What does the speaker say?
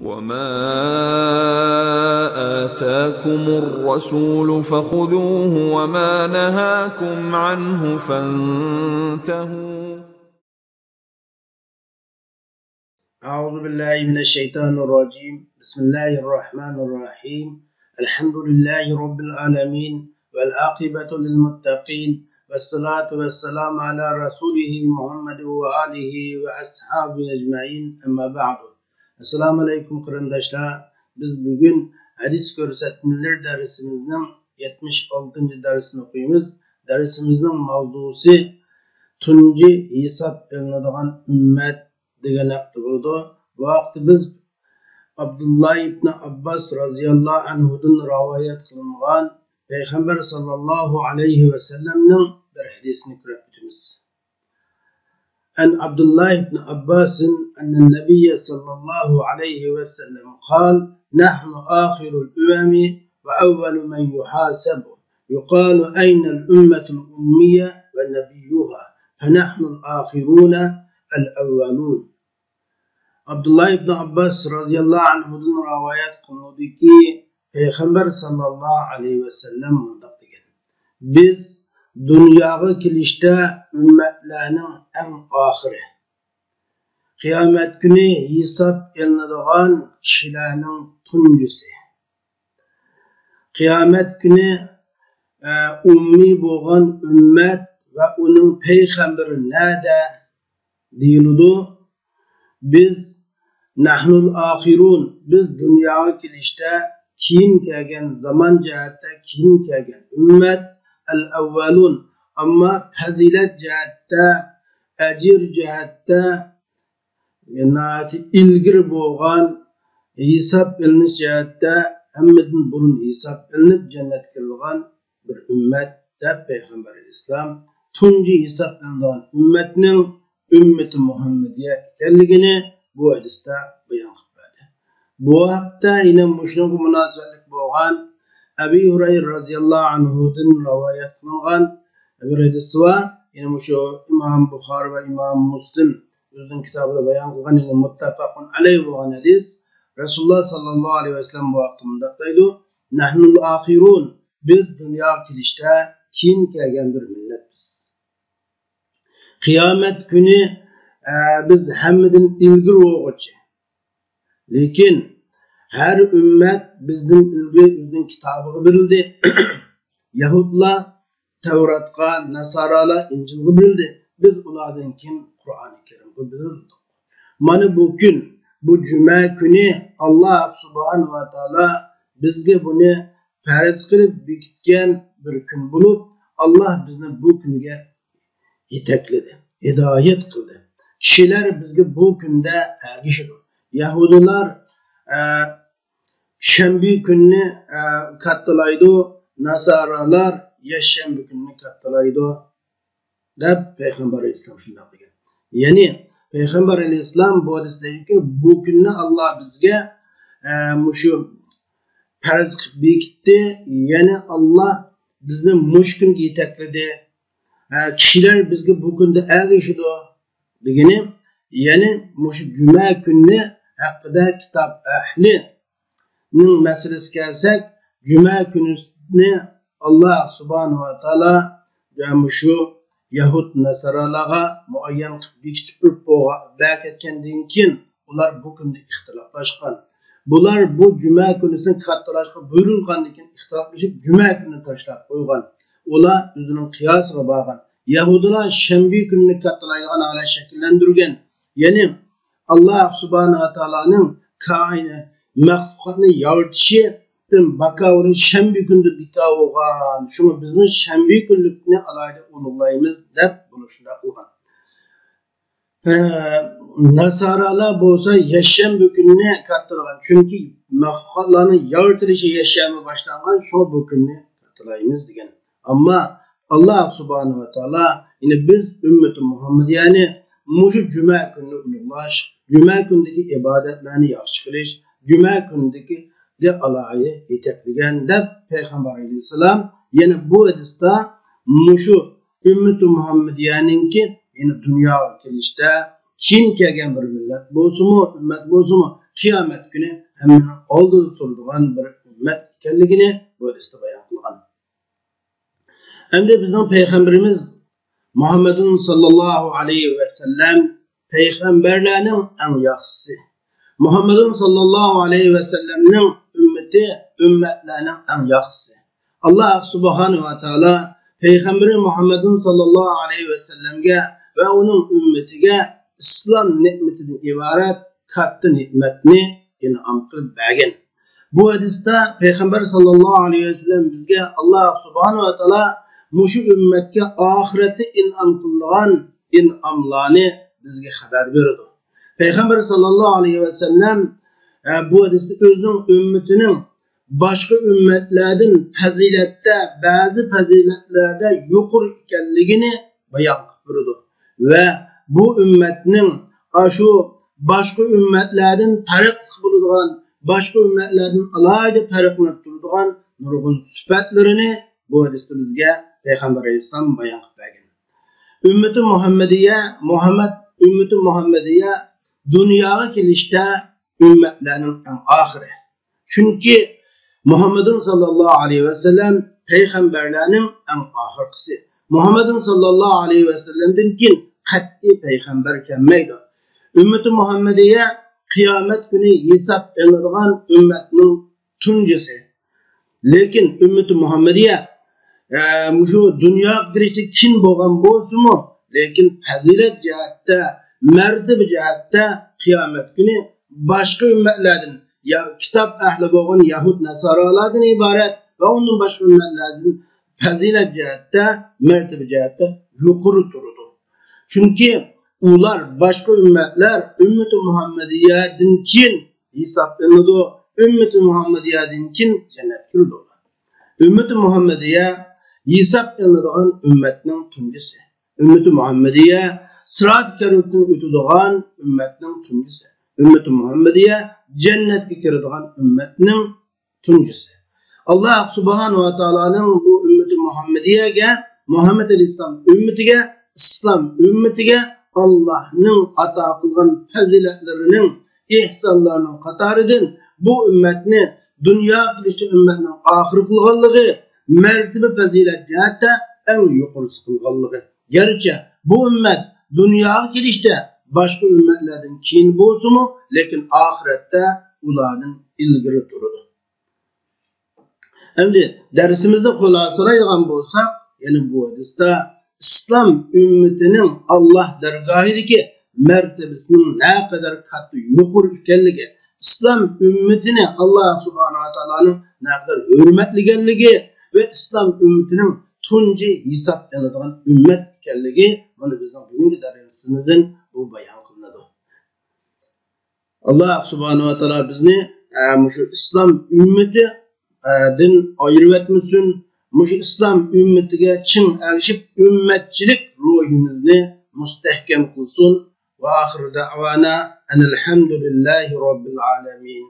وما آتاكم الرسول فخذوه وما نهاكم عنه فانتهوا. أعوذ بالله من الشيطان الرجيم. بسم الله الرحمن الرحيم. الحمد لله رب العالمين والعاقبة للمتقين والصلاة والسلام على رسوله محمد وآله وأصحابه أجمعين. أما بعد. Assalamu alaykum qarindoshlar. Biz bugun hadis ko'rsatmalar darsimizning 76 darsini o'qiymiz. Darsimizning mavzusi tunji hisob qilinadigan ummat degan haqda bo'ldi. Bu vaqtda biz Abdullah ibn Abbas roziyallohu anhudan rivoyat qilingan Payg'ambar sallallohu alayhi va sallamning bir hadisini ko'rib o'tamiz. عن عبد الله بن عباس أن النبي صلى الله عليه وسلم قال: نحن آخر الأمم وأول من يحاسب. يقال: أين الأمة الأمية ونبيها؟ فنحن الآخرون الأولون. عبد الله بن عباس رضي الله عنه روايات قلنودiki Peygamber sallallahu aleyhi ve sellem mundaq degan: Biz dunyoga kelishda ummatlarning eng oxiri, qiyomat kuni hisob qilinadigan kishilarning tunjisi. Qiyomat kuni ummiy bo'lgan ummat va uning payg'ambari nada deyiladi. Biz nahnul oxirun, biz dunyoga kelishda keyin kelgan, zamon jihatda keyin kelgan ummat, al-avvalun, amma fazilat jihatda, ajr jihatda ilgir bo'lgan, hisob ilinish jihatda hammadan burun hisob ilinib jannatga kirilgan bir ummat deb Payg'ambar alayhissalom tunji hisob ilingan ummatning ummati Muhammadiya ekanligini bu hadisda bayon qilib berdi. Bu haqda yana shunga munosabatli bo'lgan Abi Hurayra roziyallohu anhudan rivoyat qilingan bir hadis var. Yine şu İmam Bukhari ve İmam Muslim o'zining kitobida bayon qilgan, yine muttafaqun alayhi bo'lgan hadis. Rasululloh sallallohu alayhi vasallam bu haqda mundaq deydi: Nahnul oxirun, biz dunyoga kelishda keyin kelgan bir millatmiz. Qiyomat kuni biz hammadan ilgari o'g'uchi. Lekin har ummat bizdan ilgari o'zining kitobiga berildi. Yahudlar Tavratga, Nasaralar Injilga berildi. Biz ulardan keyin Qur'oni Karimga berildik. Mana bu kun, bu juma kuni Alloh subhanahu va taolo bizga buni farz qilib bekitgan bir kun bo'lib, Alloh bizni bu kunga yetakladi, hidoyat qildi. Kishilar bizga bu kunda ergishadi. Yahudilar shanba kunni kattalaydi, nasaralar yakshanba kunni kattalaydi deb Payg'ambar alayhissalom shunday degan. Ya'ni Payg'ambar alayhissalom bu hadisda deydiki, bu kunni Alloh bizga mushu farz qilib bekitdi, ya'ni Alloh bizni mush kunga yetakladi. Kishilar bizga bu kunda ergishadi degani, ya'ni mushu juma kunni haqida kitob ahlining masalasi kelsak, juma kunini Alloh subhanahu va taolo shu yahud nasaralarga muayyan qilib bekitib berib keyin ular bu kunda ixtiloflashgan. Bular bu juma kunisini kattalashga buyurilgandan keyin ixtiloflashib juma kunini tashlab qo'ygan. Ular o'zining qiyosiga borgan. Yahudilar shanba kunini kattalaydigan holat shakllantirgan. Ya'ni Alloh subhanahu va taoloning koini maxluqotni yoritishidan bakovuli shanba kunda biko bo'lgan. Shuni bizni shanba kunlikni alohida ulug'laymiz deb buni shunday qilgan. Nasaralar bo'lsa yakshanba kunini kattalagan. Chunki maxluqotlarning yoritilishi yakshanba boshlangan, shu bu kunni kattalaymiz degan. Ammo Alloh subhanahu va taolo yine biz ummati Muhammad, ya'ni mushu juma kunini ulug'lash, juma kunidagi ibodatlarni yaxshi qilish, juma kunidagi alohida yetaklagan deb Payg'ambar alayhissalom yana bu hadisda mushu ummati Muhammadiyaninki yana dunyoga kelishda keyin kelgan bir millat bo'lsinmi, ummat bo'lsinmi, qiyomat kuni hammaning oldida turadigan bir ummat ekanligini bu hadisda bayon qilgan. Endi bizning payg'ambarimiz Muhammadun sallallohu alayhi vasallam payg'ambarlarning eng yaxshisi. Muhammadun sallallohu alayhi vasallamning ummati ummatlarning eng yaxshisi. Alloh subhanahu va taolo payg'ambari Muhammadun sallallohu alayhi vasallamga va uning ummatiga islom ne'matidan iborat katta ne'matni in'om qilib bergan. Bu hadisda payg'ambar sallallohu alayhi vasallam bizga Alloh subhanahu va taolo mushu ummatga oxiratda in'om qilgan in'omlarni bizga xabar berdi. Payg'ambar sallallohu alayhi vasallam bu hadisda o'zining ummatining boshqa ummatlardan fazilatda, ba'zi fazilatlarda yuqori ekanligini bayon qilib berdi va bu ummatning shu boshqa ummatlardan farq bo'ladigan, boshqa ummatlardan alohida farqlanib turadigan nurg'un sifatlarini bu hadisda bizga payg'ambar alayhissalom bayon qilib bergan. Ummati Muhammadiya, Muhammad ummati Muhammadiya dunyoga kelishda ummatlarning eng oxiri. Chunki Muhammadun sallallohu alayhi vasallam payg'ambarlarning eng oxirgisi. Muhammadun sallallohu alayhi vasallamdan keyin qat'iy payg'ambar kelmaydi. Ummati Muhammadiya qiyomat kuni hisob ilinadigan ummatning tunjisi. Lekin ummati Muhammadiya shu dunyo kirishda kin bo'lgan bo'lsa-mu, lekin fazilat jihatda, martaba jihatda qiyomat kuni boshqa ummatlardan, ya kitob ahli bo'lgan yahud nasoralardan iborat va undan boshqa ummatlardan fazilat jihatda, martaba jihatda yuqori turadi. Chunki ular boshqa ummatlar ummati Muhammadiyadan keyin hisoblanadi. Ummati Muhammadiyadan keyin jannatga kiradi. Ummati Muhammadiya hisob ilinadigan ummatning tunjisi. Ummati Muhammadiya sirat karutdan o'tadigan ummatning tunjisi. Ummati Muhammadiya jannatga kiradigan ummatning tunjisi. Alloh subhanahu va taoloning bu ummati Muhammadiyaga, Muhammad alayhissalom ummatiga, islom ummatiga Allohning ato qilgan fazilatlarining, ihsonlarining qatoridan bu ummatni dunyo qilishda ummatning oxir qilganligi, martaba fazilat jihatda eng yuqorisi qilganligi. Garchi bu ummat dunyoga kelishda boshqa ummatlardan keyin bo'lsa-mu, lekin oxiratda ulardan ilgari turadi. Endi darsimizni xulosalaydigan bo'lsak, ya'ni bu hadisda islom ummatining Alloh dargohidagi martabasining naqadar katta yuqori ekanligi, islom ummatini Alloh subhanahu va taoloning naqadar hurmatlaganligi va islom ummatining tunji hisob ilinadigan ummat ekanligi mana bizning bugungi darsimizdan bu bayon qilinadi. Alloh subhanahu va taolo bizni shu islom ummatidan ayirib etmasin, mushu islom ummatiga chin ergishib ummatchilik ruhimizni mustahkam qilsin. Va oxiru da'vana alhamdulillahi robbil alamin.